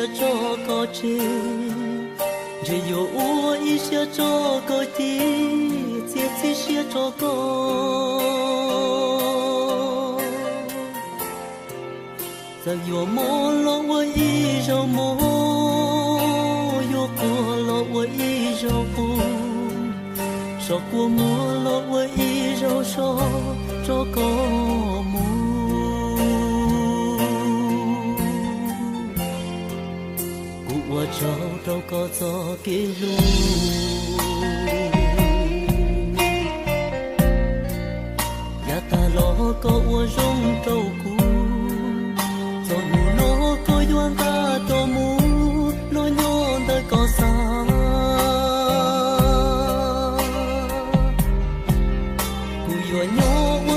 siab tso koj tseg, ntshe yuav ua ib siab tso koj ci, txiav txim siab tso koj. Txawm yuav mob los ua ib zaug mob, yuav quaj los ua ib zaug quaj, so kua muag los ua ib zaug so, tso koj mus. Kuv ua tsaug rau koj txoj kev hlub, yav tag los koj ua zoo rau kuv. Txog hnub no koj yuav nqa rov mus, los nyob ntawm koj xav. Kuv yuav nyob ua